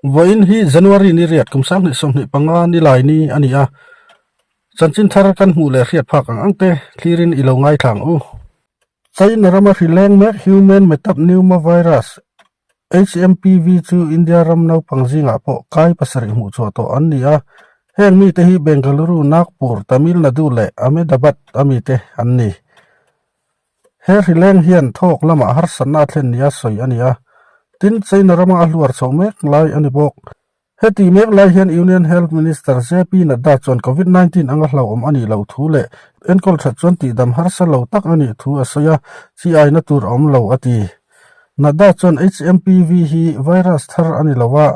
Vawiin hi January ni riat kum 2025 ni lai ni a ni a, chanchin thar kan hmuh leh hriat phak ang ang te thlirin i lo ngaithla ang u. China rama hri leng mek Human Metapneumovirus, HMPV, chu India ram naupang zingah pawh kai pasarih hmuh chhuah tawh an ni a, heng mite hi Bengaluru, Nagpur, Tamil Nadu leh Ahmedabad a mite an ni. He hri leng hian thawk lamah harsatna a thlen nia sawi a ni a, tin China rama a hluar chhoh mek lai a ni bawk. Heti mek lai hian Union Health Minister JP Nadda chuan Covid 19 anga hlauhawm a nih loh thu leh enkawl that chuan tihdam harsa lo tak a nih thu a sawi a, chi aina tur a awm lo a ti. Nadda chuan HMPV hi virus thar a ni lo a,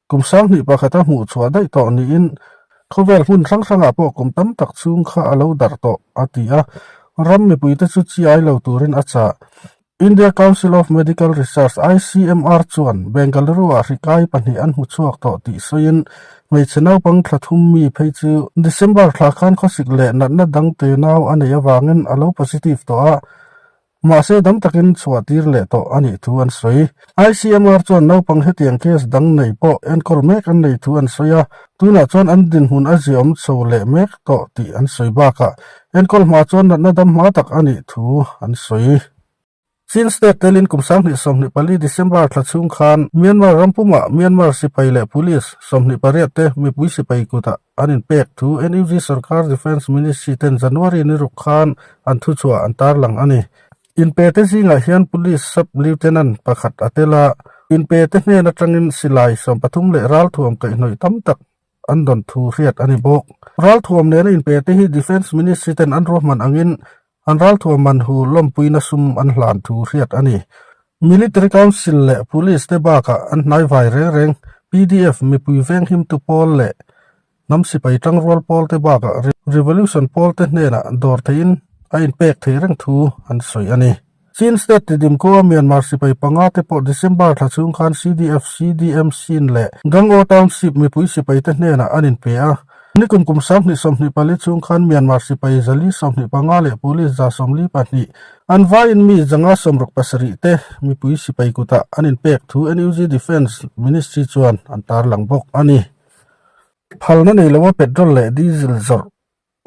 kum 20 pakhata hmuh chhuah daih tawh niin khawvel hmun hrang hrangah pawh kum tam tak chhung kha a lo darh tawh a ti a, ram mipuite chu chi ai lo turin a chah. India Council of Medical Research, ICMR, chuan Bengaluru-ah hri kai pahnih an hmu chhuak tawh tih sawiin hmeichhe naupang thla thum mi phei chu December thla khan khawsik leh natna dang te nau a neih avangin a lo positive tawh a, mahse dam takin chhuah tir leh tawh a nih thu an sawi. ICMR chuan naupang hetiang case dang nei pawh enkawl mek an nei thu an sawi a, tunah chuan an dinhmun a ziaawm chho leh mek tawh tih an sawi bakah Enkawl hma chuan natna dam hma tak a nih thu an sawi. Chin State telin kum 2024 December thla chhung khan Myanmar ram pumah Myanmar sipai leh Police 28 te mipui sipai kutah an inpek thu NUG sorkar Defence Ministry ten January ni ruk khan an thuchhuah an tarlang a ni. Inpe te zingah hian Police Sub Lieutenant pakhat a tel a, inpe te hnen atangin silai 13 leh ralthuam kaihhnawih tam tak an dawn thu hriat a ni bawk. Ralthuam nena inpe te hi Defence Ministry ten an ruahman angin an ralthuam man hu lawmpuina sum an hlan thu hriat a ni. Military Council leh Police te bakah an hnaivai reng reng PDF mipui venghimtu pawl leh hnam sipai tangrual pawl te bakah Revolution pawl te hnenah dawr theihin a inpek thei reng thu an sawi a ni. Chin State tidim khua Myanmar sipai panga te pawh December thla chhung khan CDF, CDM, Sin leh Gangaw Township mipui sipai te hnenah an inpe a. Nikum kum 2024 chhung khan Myanmar sipai zali 25 leh police za 42 an vaiin mi zanga 67 te mipui sipai kutah an inpek thu NUG Defence Ministry chuan an tarlang bawk a ni. Phalna nei loa petrol leh diesel zawrh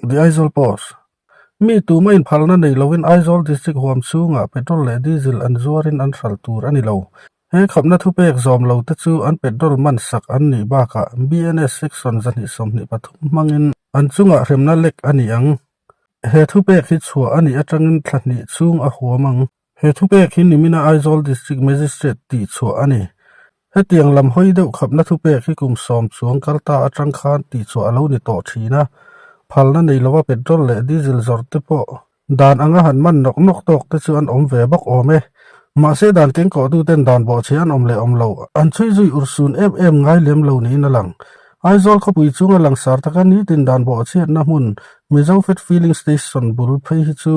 The Aizawl Post, Mi tuma inphalna nei loin Aizawl District huam chhungah petrol leh diesel an zuarin an hralh tur a ni lo. He khapna thupek zawm lo te chu an petrol man sak an nih bakah BNS Section 123 hmangin an chungah hremna lek a ni ang. He thupek hi chhuah a nih atangin thla hnih chhung a huam ang. He thupek hi nimina Aizawl District Magistrate tih chhuah a ni. Hetiang lam hawi deuh khapna thupek hi kum sawm chuang kal ta atang khan tih chhuah a lo ni tawh thin a, phalna nei lova petrol leh diesel zawrh te pawh dan anga han man nawk nawk tawk te chu an awm ve bawk awm e. Mahse dan kengkawhtuten dan bawhchhe an awm leh awm lo an chhui zui urhsun em em ngai lem lo niin a lang. Aizawl khawpui chunga langsar taka nitin dan bawhchhiatna hmun Mizo Fat Filling Station bul phei hi chu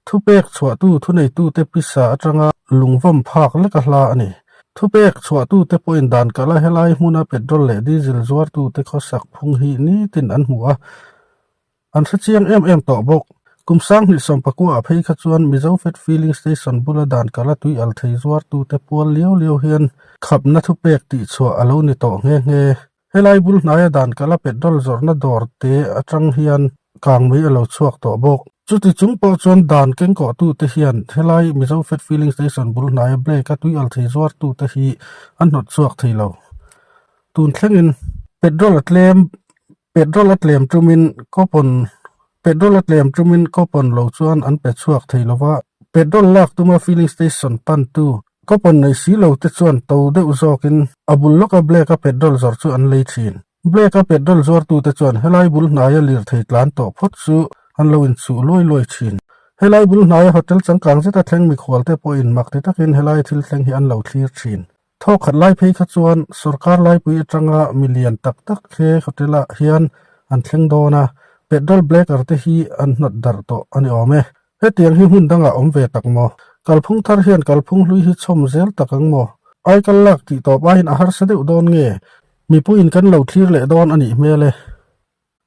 Thupek chhuahtu thuneitute pisa atanga lungvawm phak lek a hla a ni. Thupek chhuahtute pawhin dan kalh a helai hmuna petrol leh diesel zuartute khawsak phung hi nitin an hmu a, an hre chiang em em tawh bawk. Kum 2019 ah phei kha chuan Mizo Fat Filling Station bula dan kalh a tui al thei zuartute pual liau liau hian khapna thupek tihchhuah a lo ni tawh nghe nghe. Helai bul hnaia dan kalh a petrol zawrhna dawr te atang hian kang mai a lo chhuak tawh bawk. Chuti chung pawh chuan dan kengkawhtute hian helai Mizo Fat Filling Station bul hnaia brake a tui althei zuartute hi an hnawt chhuak thei lo. Tun thlengin petrol a tlem petrol a tlem tumin coupon petrol a tlem tumin coupon lo chuan an pe chhuak thei lova, petrol lak tuma filling station pantu Coupon nei si lo te chuan to deuh zawkin a bul lawka black a petrol zawrh chu an lei thin. Black a petrol zuartute chuan helai bul hnaia lirthei tlan tawh phawt chu an lo inchuh luai luai thin. Helai bul hnaia hotel changkang zeta thleng mikhualte pawhin mak ti takin helai thil thleng hi an lo thlir thin. Thawk khat lai phei kha chuan sorkar laipui atanga milian tak tak he hotel ah hian an thleng dawn a, petrol blacker te hi an hnawt darh tawh a ni awm e. Hetiang hi hmun dangah awm ve tak maw? Kalphung thar hian kalphung hlui hi chhawm zel tak ang maw? Aikal lak tih tawp aiin a harsa deuh dawn nge? Mipuiin kan lo thlir leh dawn a nih hmel e.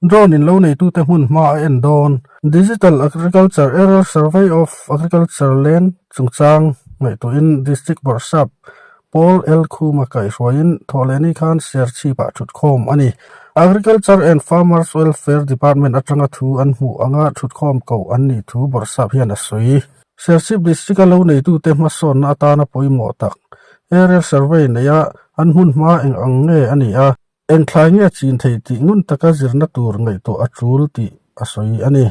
Drone in lo neitute hmun hma a en dawn. Digital Agriculture Aerial Survey of Agriculture Land chungchang ngaihtuahin District Bawrhsap Pu. Paul L Khuma kaihhruaiin Thawhlehni khan Serchhip-ah thutkhawm a ni. Agriculture and Farmers Welfare Department atanga thu an hmuh anga thutkhawm koh an nih thu Bawrhsap hian a sawi. Serchhip District-a lo neitute hmasawnna atana pawimawh tak Aerial Survey neia an hmun hma eng ang nge a ni a, eng thlai nge chin thei tih ngun taka zirna tur ngaihtuah a tul tih a sawi a ni.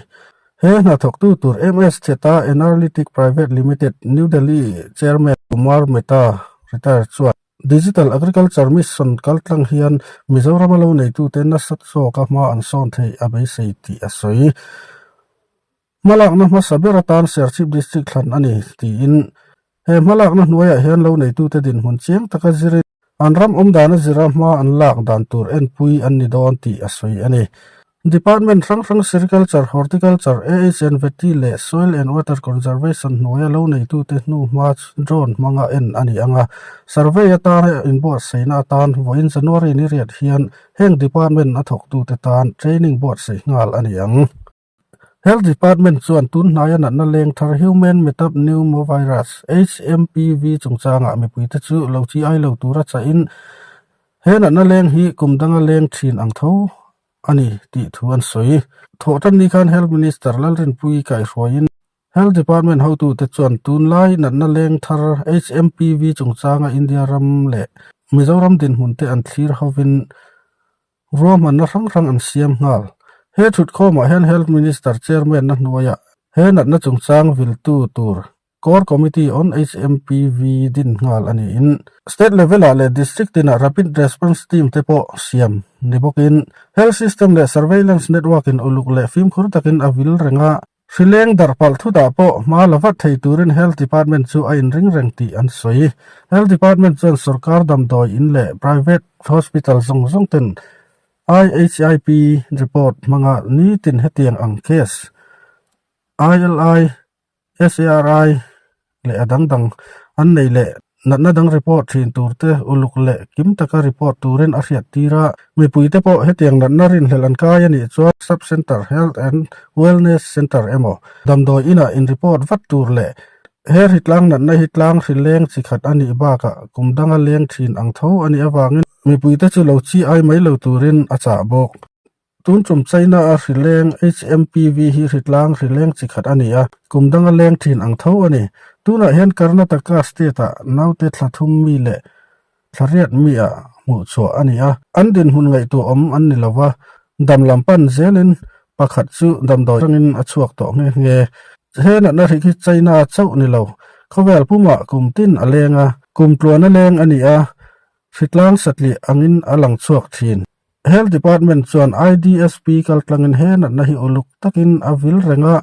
He hnathawktu tur MS Theta Enerlytic Private Limited, New Delhi Chairman Kumar Mehta retire chuan, Digital Agriculture Mission kaltlang hian Mizorama lo neitute nasa zawka hma an sawn theih a beisei tih a sawi. Hmalakna hmasa ber atan Serchhip District thlan a ni, tiin he hmalakna hnuaiah hian lo neitute dinhmun chiang taka zirin an ram awm dana zira hma an lak dan tur enpui an ni dawn tih a sawi a ni. Department hrang hrang Sericulture, Horticulture, AHNVT leh Soil and Water Conservation hnuaia lo neitute hnu hma drone hmanga en a ni ang a, survey atana inbuatsaihna atan vawiin January ni riat hian heng department a thawktute tan training buatsaih nghal a ni ang. Health Department chuan tun hnaia natna leng thar Human Metapneumovirus, HMPV, chungchangah mipuite chu lo chi ai lo tura chahin he natna leng hi kum danga leng thin ang tho a ni tih thu an sawi. Thawhtan ni khan Health Minister Lalrinpuii kaihhruaiin Health Department hotute chuan tunlai natna leng thar HMPV chungchanga India ram leh Mizoram dinhmunte an thlir hovin ruahmanna hrang hrang an siam nghal. He thutkhawmah hian Health Minister Chairman-na hnuaiah he natna chungchang viltu tur Core Committee on HMPV din nghal a niin, State level-ah leh District tinah Rapid Response Team te pawh siam ni bawkin, Health System leh Surveillance Network-in uluk leh fimkhur takin a vil reng a, hrileng darh palh thutah pawh hma la vat thei turin Health Department chu a inring reng tih an sawi. Health Department chuan sorkar damdawi in leh private hospital zawng zawng ten IHIP report hmanga nitin hetiang ang case ILI SARI leh a dang dang an nei leh natna dang report thin tur te uluk leh kim taka report turin a hriat tir a. Mipuite pawh hetiang natna rinhlelh an kai a nih chuan Sub Centre Health and Wellness Centre emaw damdawi inah in report vat tur leh he hritlang natna hi tlang hrileng chi khat a nih bakah kum danga leng thin ang tho a nih avangin mipuite chu lo chi ai mai lo turin a chah bawk. Tun tum China a hrileng HMPV hi hritlang hrileng chi khat a ni a, kum danga leng thin ang tho a ni. Tunah hian Karnataka state-ah naute thla thum mi leh thla riat mi ah hmuh chhuah a ni a, an dinhmun ngaihtuah awm an ni lo va, dam lam pan zelin pakhat chu damdawi atangin a chhuak tawh nghe nghe. He natna hrik hi China chauh ni lo, khawvel pumah kum tin a leng a, kum tluan a leng a ni a, hritlang satliah angin a lang chhuak thin. Health Department chuan IDSP kaltlangin he natna hi uluk takin a vil reng a,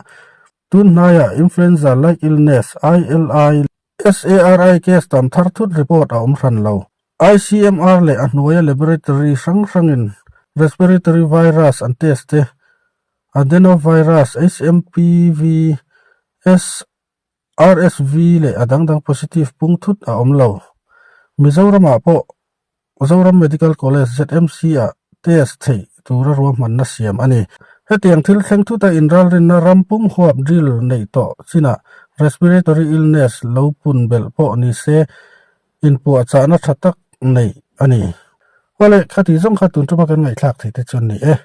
tun hnaiah Influenza-like illness, ILI, SARI case tam thar thut report a awm hran lo. ICMR leh a hnuaia laboratory hrang hrangin respiratory virus an test te, adenovirus, HMPV, RSV leh a dang dang positive pung thut a awm lo. Mizoramah pawh Zoram Medical College, ZMC, ah test theih tura ruahmanna siam a ni. Hetiang thil thleng thuta inralrinna ram pum huap drill neih tawh chinah respiratory illness lo pun belh pawh ni se inpuahchahna tha tak neih a ni. Awle, khati zawng kha tun tuma kan ngaihthlak theih te chuan ni e.